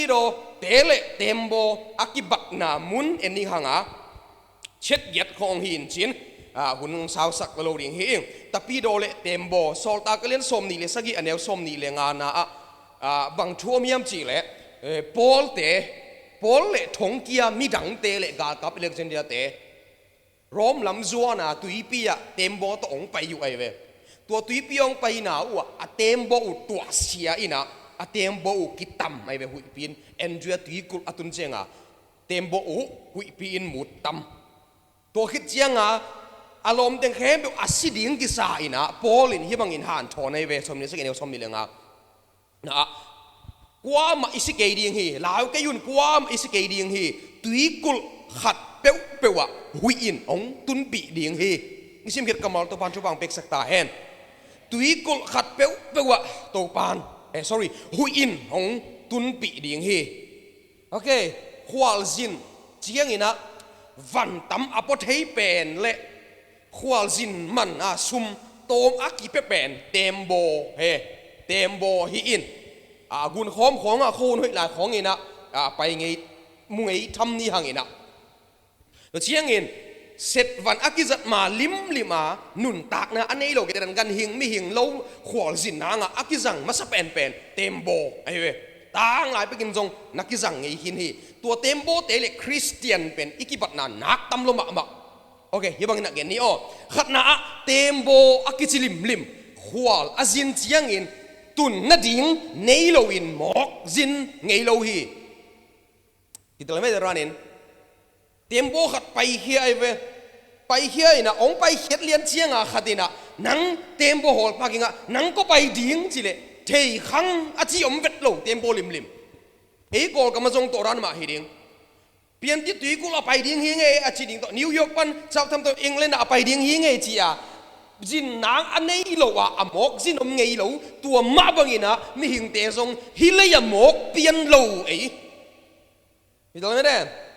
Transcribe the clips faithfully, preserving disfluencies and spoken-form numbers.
Tapidaw te le teembaw a kibatna mun en ning hang a, chet giat khong hi in cin, ah, hun sausak lo ding hi ing. Tapidaw le teembaw, Sawltak a lian sawmnih le sagih a neu sawmnih le ngana ah, ah, bang thu om hiam cih leh, eh, Paul te, Paul le thongkia midangte le galkap Alexandria te, Rome lam zuana tuipi ah teembaw tawh hong pai uh ahi ve. Tua tuipi hong paina uh ah a teembaw uh tuahsia in ah, a teembaw uh kitam ahi ve, huihpi in. Andria tuikulh a tun cianga teembaw uh huihpi in mut tam. Tua khit cianga a lawmteng khempeuh a si ding kisa in ah Paul in hih bangin hanthawn ahi ve, sawmnih le sagih a neu sawmnih le nga. Na ah, kuamah i si kei ding hi, lau kei un, kuamah i si kei ding hi. Tuikulh khat peuhpeuh ah huih in hong tunpih ding hi. I sim khit kammal Topan thupha peksak ta hen. Tuikulh khat peuhpeuh ah Topan, eh, sorry, huih in hong tunpih ding hi. Ok, khualzin ciangin ah vantam a pua thei pen le khualzin man a sum tawm a kipia pen teembaw he, teembaw hi in. A gunkhawm khawngah khuahun hoih lai khawngin ah, a pai ngei, mu ngei tham ni hangin ah. Tua ciangin setvan a kizat ma limlim a nuntakna a nei lo, kei dan ganhing mihing lo khualzin nangah a kizang masa penpen teembaw ahi ve. Tanglai pekin zong na kizang ngei khin hi. Tua teembawte le Khristian pen i kipatna nak tam lo mahmah. Ok, hih bangin a gen ni aw. Khatna ah teembaw a kici limlim, khual a zin ciangin tun nading nei loin mawk zin ngei lo hi. Kitel mete ranin teembaw khat paikhia ahi ve. Paikhia in ah hong paikhiat lian cianga khat in ah, nang teembaw hawlpa kingah nang kua pai ding ci leh, theikhang a ci om vet lo, teembaw limlim. Ei Kawlgam a zong tawh dan mah hi ding. Pianti tuikulh a pai ding hi ngei a ci ding tawh, New York pan Southampton, England ah a pai ding hi ngei ci a, zin nang a nei lo a, a mawk zin om ngei lo. Tua mah bangin ah mihingte zong hih lei a mawk pian lo ei. Hi tawh mete.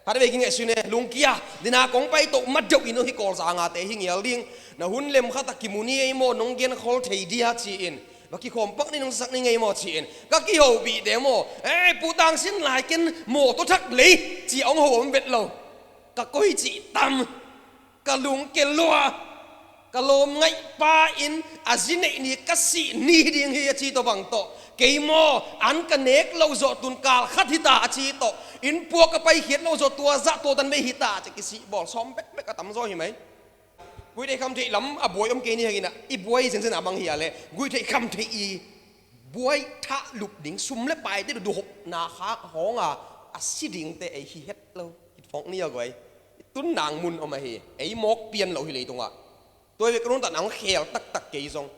Khat vei kingaihsun e, lungkia, dina kong pai toh ma deuh in uh hi Kawlzangate hi ngial ding. Na hun lem khat a kimu ni ei maw, nong genkhol thei dia ci-in. Va kikhawm pak ni, nong sak ni ngei maw ci-in. Ka kihopihte maw, eh, Pu Tang Sin Lai ken maw tawh thak lei ci a hong ho om vet lo. Ka koi cih tam. Ka lungke lua, ka lawm ngaihpa in a zi neih ni ka sih ni ding hi a ci tawh bang tawh. Kei maw, an ka nek loh zawh tun kal khat hita a ci tawh. Inn puak ka paikhiat loh zawh tua zah tua tan vei hita ci kisih bawl sawm bekbek a tamzaw hi mai. Guihtheih khamtheih lam a buai om kei ni hangin ah, i buai zenzen a mang hi a leh guihtheih khamtheih i buai thah lup ding sum le paite duhopna kha hawnga a si dingte ei hi het lo. It phawk ni a guai. Tun nang mun om ahi. Ei mawk pian lo hi leitungah. Tua hi ve ka nuntakna hong khel taktak kei zong.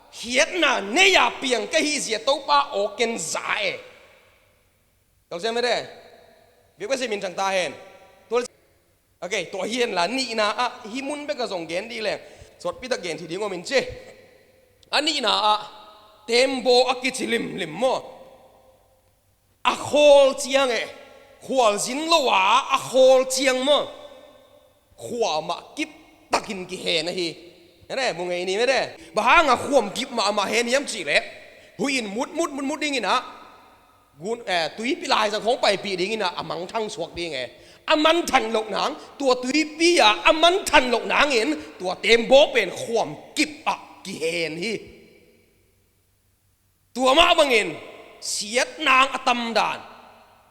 Khiatna nei a piang ka hih zia Topa aw ken za e. Kalsiam mete. Biak ka sia min thang ta hen. Tua Ok, tua hi hen la, nihna ah hih mun bek a zong gen dih leng sawtpi tak gen thei ding om in ci. A nihna ah teembaw a kici limlim maw? A khawl ciang e, khualzin lo a a khawl ciang maw? Khuam ah kip takin kihen ahi. Ene, mu ngei ni mete. Bang hanga khuam kip mahmah hen hiam cih leh, huih in mut mut mut mut dingin ah, gun, eh, tuipi laizang khawng paipih dingin ah a mangthang suak ding e. A manthan loh nang, tua tuipi ah a manthan loh nangin tua teembaw pen khuam kip ah kihen hi. Tua mah bangin siat nang a tamdan,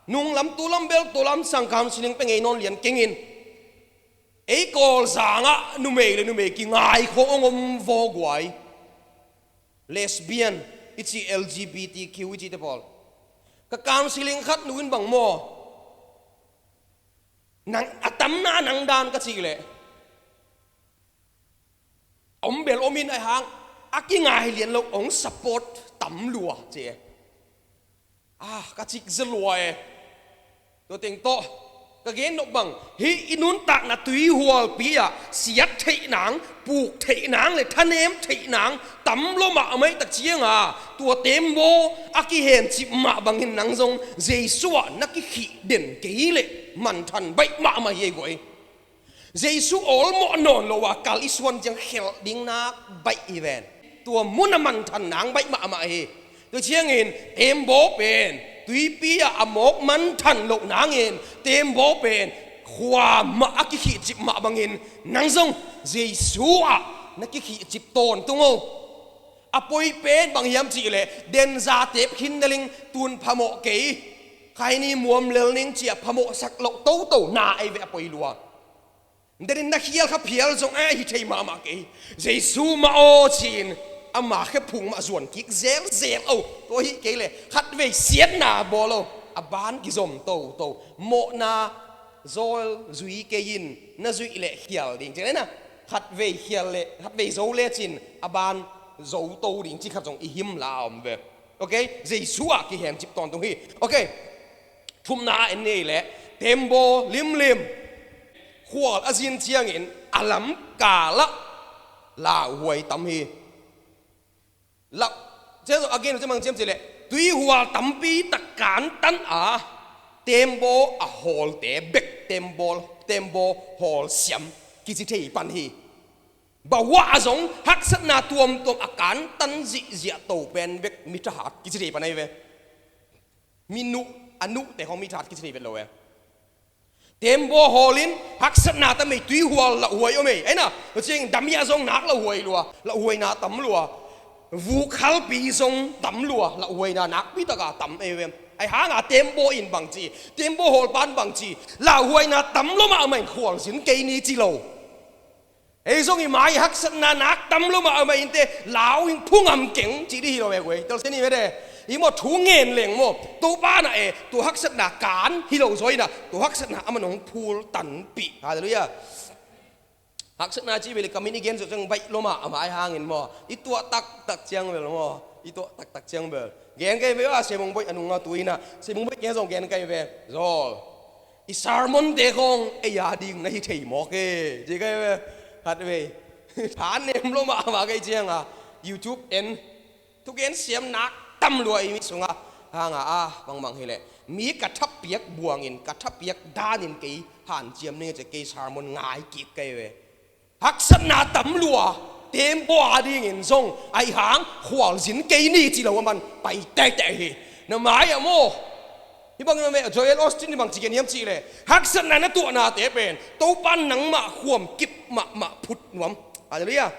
nunglam tulam bel tulam sang counseling pe ngei nawn lian kengin. Ei Kawlzangah numei le numei kingai khawng hong om vaw guai. Lesbian i ci, L G B T Q i cite pawl. Ka counseling khat nu in bang maw, nang a tamna nang dan ka cih leh, om bel om in a hang a kingai lian lo hong support tam lua ci e. Ah, ka cik za lua e. Tua teng tawh ka gen nop bang, hih i nuntakna tuihualpi ah siat theih nang, puk theih nang le thanem theih nang tam lua mahmah i tak cianga, tua teembaw a kihencip mah bangin nang zong Jesu ah na kikhih den kei leh manthan baih mahmah hi ei guai. Jesu awlmawh nawn lo a kal i suan ciang khelh ding nak baih hi ven. Tua mun a manthan nang baih mahmah hi. Tua ciangin teembaw pen Tuipi ah a mawk manthan loh nangin tembaw pen khua mah a kikhihcip mah bangin nang zong Jesu ah na kikhihcip tawntung o. A poi pen bang hiam cihleh, denza tep khin na ling, tun phamawh kei, khaini muam lel ning ci-a phamawhsak loh toto na ei ve a poi lua. Denin na khial kha phial zong a hi thei mahmah kei. Jesu mah aw ci-in ama khephung mah zuan kik zelzel o. Tua hi kei le khatvei siatna bawl o. A ban kizom toto. Mawhna zawl zui kei in, na zuih leh khial ding ci le na. Khatvei khial le khatvei zo lecin a ban zo to ding ci khat zong i him la a om ve. Ok, Jesu ah kihencip tawntung hi. Ok, thumna ah en ni leh tembaw limlim khual a zin ciangin a lam kalah lauhuai tam hi. Lau, ciang zong a gen uh ciang mang ciam cileh tuihual tampi tak kantan a tembaw a hawlte bek tembaw, tembaw hawl siam kici thei pan hi. Bahuah a zong haksatna tuamtuam a kantan zihziah to pen bek mi thahat kici thei pan ahi ve. Mi nuh, a nuhte khong mi thahat kici thei vet lo e. Tembaw hawlin haksatna tam ei, tuihual lauhuai om ei. Aina, tua ciang damiah zong nak lauhuai lua, lauhuaina tam lua. Vuk halpi zong tam lua, lauhuaina nakpi taka tam ei ve. Ahi hanga tembaw in bang ci, tembaw hawl pan bang ci, lauhuaina tam lo mahmah in khualzin kei ni ci lo. Ei zong i mai haksatna nak tam lo mahmah inte lau in phungam keng ci di hi lo e guai. Telsian hi mete. Hi maw thu ngen leng maw. Topa na e, tua haksatna kan hi lo zaw ina, tua haksatna a man hong phul tanpih. Halleluiah. Haksatna ci bel i kamin i gen zawh ciang baih lo mahmah ahi hangin maw. I tuah taktak ciang bel maw. I tuah taktak ciang bel. Gen kei ve a, Semong Boih a nunga tu ina. Semong Boih gen zong gen kei ve. Zawl. I sermon te khong ei a ding na hi thei mawk e. Ci kei ve. Khat vei. Tha nem lo mahmah kei cianga YouTube en. Thugen siam nak tam lua i mi sunga. Hanga a, bangbang hileh. Mi ka thapiak buangin, ka thapiak danin kei hanciam ning a ci kei sermon ngai kik kei ve. Haksatna tam lua, tembaw a dingin zong, ahi hang, khualzin kei ni ci lo a man, pai tektek hi. Na mai ah maw. Hi bang na meh, Joel Osteen hi bang ci gen hiam cihleh. Haksatna na tuahnate pen, Topan nangmah khuam kip mahmah phut nuam. Halleluiah.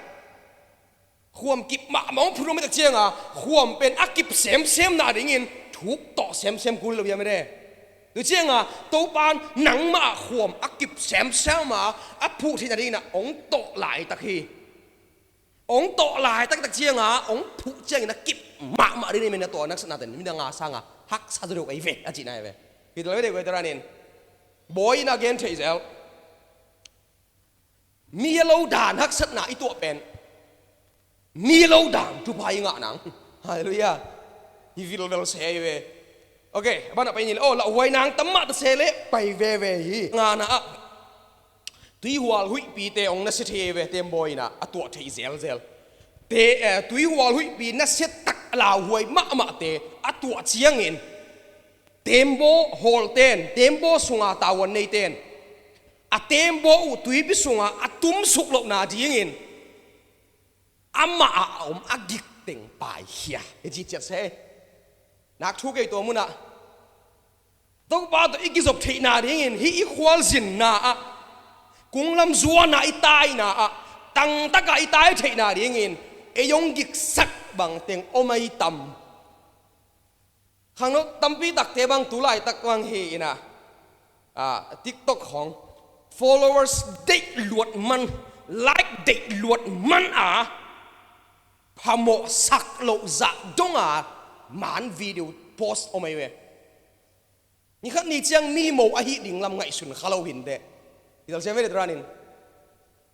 Khuam kip mahmah hong phut nuam i tak cianga, khuam pen a kip semsem na dingin, thuk tawh semsem kul lo hiam i de. Tua cianga, Topan nangmah khuam a kip semsem a, a phuh theihna dingin a hong tawh laitak hi. Hong tawh laitak tak cianga, hong phuh ciangin a kip mahmah dingin mi na tawh, haksatna ten, mi na nga sanga, haksa zaw deuh ei ve, a cihna ei ve. Hi tua ve deuh ve teranin. Bawi in a gen theih zel. Mi a lo dan haksatna i tuah pen. Mi a lo dan thupha i ngah nang. Halleluiah. Hi vilvel se hi ve. Ok, a banah pai ni le. Oh, lauhuai nang tam mah ta se le pai veve hi. Ngana ah. Tuihual huihpite hong nasia thei ve tembaw ina a tuah thei zelzel. Te, eh, tuihual huihpi nasia tak lauhuai mahmahte a tuah ciangin. Tembaw hawlten, tembaw sunga tavuan neiten. A tembaw uh tuipi sunga a tumsuk lohna dingin. Amah a om a gik teng paikhia. I ci ciat se. Nak thu kei tua munah. Topa tawh i kizop theihna dingin, hih i khualzinna ah. Kunglam zuana i taina ah. Tangtaka i tai theihna dingin. Ei hong giksak bangteng om ahi tam. Khangno tampi takte bang tu laitak bang hi ina, ah, TikTok khong followers deih luat man, like deih luat man a phamawhsak loh zah donga man video post om ahi ve. Ni khat ni ciang mi mo ahi ding lam ngaihsun kha lo hinte. I dal sia ve le teranin.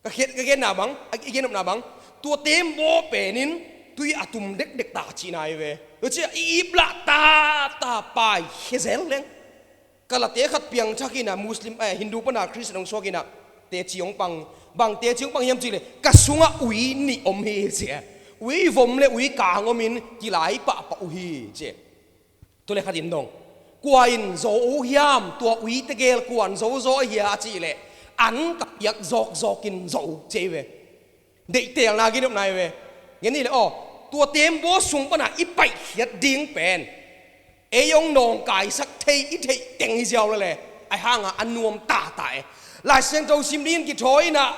Ka khiat, ka genna bang, a, i gen nopna bang. Tua tembaw penin tui a tum dekdek ta cihna hi ve. Tua cia i ip lah ta, ta pai khia zel leng. Ka late khat piangthak ina Muslim, eh, Hindu pana Christian hong suak ina teci hong pang. Bang teci hong pang hiam cihleh. Ka sungah ui nih om hi cia. Ui vom le ui kang omin kilai pahpah uh hi cia. Tua le khat in dong. Kua in zo uh hiam, tua ui tegel kua in zo zaw hia a cihleh. An ka piak zawkzawk in zo uh cia hi ve. Deihtelna ginopna hi ve. Ngen ni le aw, tua tembaw sung pana i paihkhiat ding pen. Ei hong nawngkaisak thei i theih teng hi ziau lele, ahi hanga a nuam tata e. Lai Siangtho sim dingin kithawi inah,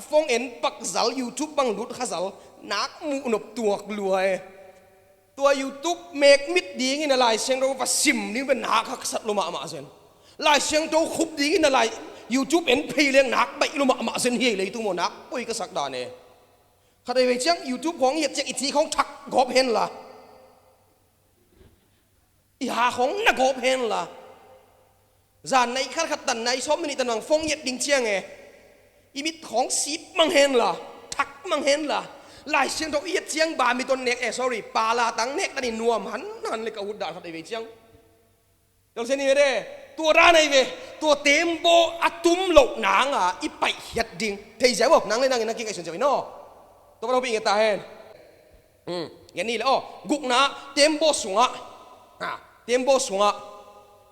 phone en pak zal, YouTube bang lut kha zal, nak muh nop tuak lua e. Tua YouTube mek mit dingin a Lai Siangtho va sim ding pen nak haksat lua mahmah zen. Lai Siangtho khup dingin a lai YouTube en phei leng nak baih lua mahmah zen hi ei leitung maw, nak poi ka sak dan e. Khat ei vei ciang YouTube khawng i et ciang i ci khawng thak gawp henla, i ha khawng na gawp henla, zan nai khat khat tan nai sawm minit tan bang phone i et ding ciang e, i mit khawng sip mang henla, thak mang henla, Lai Siangtho i et ciang badminton nek e, sorry, pala tang nek tan i nuam han han le ka ut dan khat ei vei ciang. Tolsian i ve de, tua dan ahi ve, tua tembaw a tum loh nanga i paihkhiat ding. Thei ziau aw, nang le nangin na kingaihsun ziau in aw. Tua pan hopih nge ta hen. Hmm, ngen ni le aw, gukna tembaw sungah. Ha, tembaw sungah.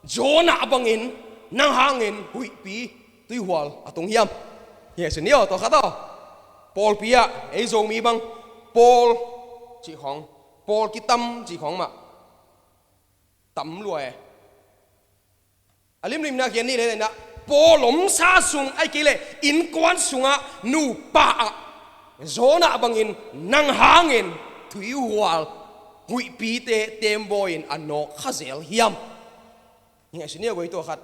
Jonah bangin, nang hangin, huihpi, tuihual, a tung hiam. Kingaihsun ni aw, tua khat aw. Pawlpi ah, ei Zomi bang, pawl, cih khawng, pawl kitam, cih khawng mah. Tam lua e. A limlimna kian ni le na, pawl omsa sung ahi kei le, innkuan sungah nupa ah, Jonah bangin nang hangin tuihual, huihpite tembaw in a nawk kha zel hiam. Ngaihsun ni a guai tua khat.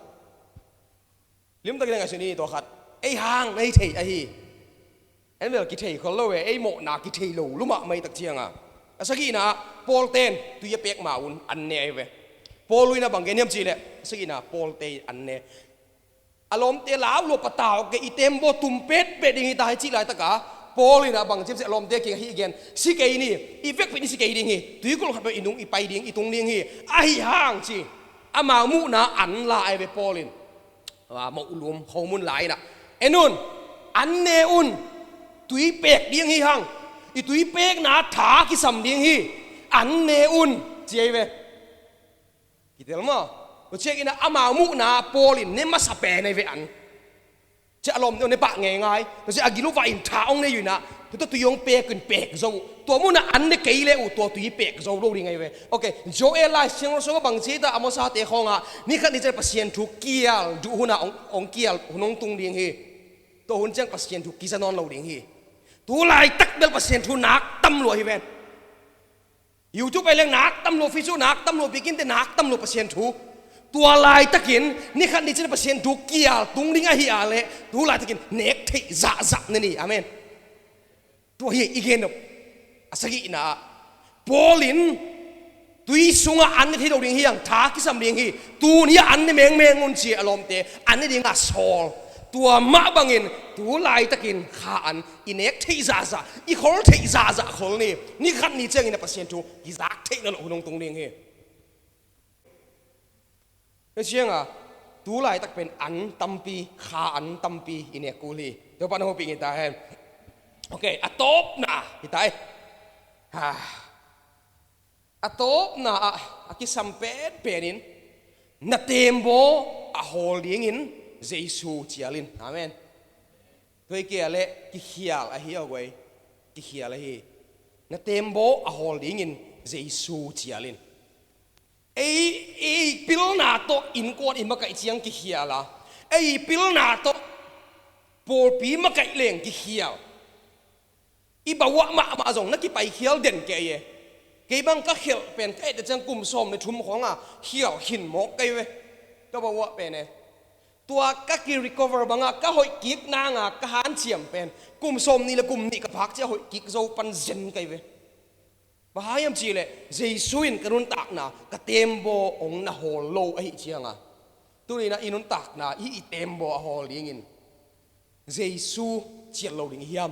Limtakin a ngaihsun ni tua khat. Ei hang na hi thei ahi. En bel kithei khol lo e, ei mawhna kithei lo lua mahmah i tak cianga. A sagihna ah, pawlte in tui a pek ma un an ne ahi ve. Paul in a bang gen hiam cihleh, a sagihna pawlte in an ne. A lawmte lau lua patau kei, i tembaw tum petpet ding hi ta hi cih laitaka, Paul in a bang ciam ciah a lawmte kiang hih gen, si kei ni, i vekpi in i si kei ding hi, tuikulh khat bang i nung i pai ding, i tung ding hi, ahi hang ci. Amau muhna an la ahi ve Paul in. Mawh lum khomun lai inah, en un, an ne un, tui pek ding hi hang, i tui pekna tha kisam ding hi, an ne un, ci ahi ve. Kitel maw? Tua ciang inah amau muhna Paul in ne masa pen ahi ve an. Ciah a lawmte ne pah ngeingai. Tua ciang a gil uh vah in tha hong nei uh inah, tua tui hong pek in pek zo uh. Tua munah an ne kei le uh tua tui pek zo lo ding ahi ve. Ok, Joel Lai Siangtho sungah bang ci ta, Amos-te khawngah ni khat ni ciang Pasian thu kial duh hunah hong, hong kial hun hong tung ding hi. Tua hun ciang Pasian thu kiza nawn lo ding hi. Tu laitak bel Pasian thu nak tam lua hi ven. YouTube ei leng nak tam lua, Facebook nak tam lua, biakinn te nak tam lua Pasian thu. Tua laitakin ni khat ni ciang Pasian thu kial tung ding ahi a leh, tu laitakin nek theih zahzah na ni. Amen. Tua hi i gen nop. A sagihna ah, Paul in tui sungah an ne thei lo ding hi hang, tha kisam ding hi. Tuni ah an ne mengmeng un ci a lawmte, an ne dingah sawl. Tua mah bangin tu laitakin kha an i nek theih zahzah, i khol theih zahzah khol ni. Ni khat ni ciangin a Pasian thu kizak theih na loh hun hong tung ding hi. Hei cianga, tu laitak pen an tampi, kha an tampi i nek kul hi. Tua pan hopih ngi ta hen. Ok, a tawpna hi ta e. Ha. A tawpna ah a kisam penpen in, na tembaw a hawl dingin Jesu cial in. Amen. Tua hi kei a leh kikhial ahi a guai. Kikhial ahi. Na tembaw a hawl dingin Jesu cial in. Ei, ei pilna tawh innkuan i makaih ciang kikhial a, ei pilna tawh pawlpi makaih leng kikhial. I bawah mahmah zong na kipaikhial den kei e. Kei bang ka khelh pen ka et ciang kum sawm le thum khawnga khial khin mawk kei ve. Ka bawah pen e. Tua ka ki-recover banga ka hoih kik nanga ka hanciam pen kum sawm nih le kum nih ka phak ciang hoih kik zo pan zen kei ve. Bang hang hiam cihleh Jesu in ka nuntakna, ka tembaw hong na hawl lo ahih cianga, tuni-in ah i nuntakna i, i tembaw a hawl dingin Jesu cial lo ding i hiam?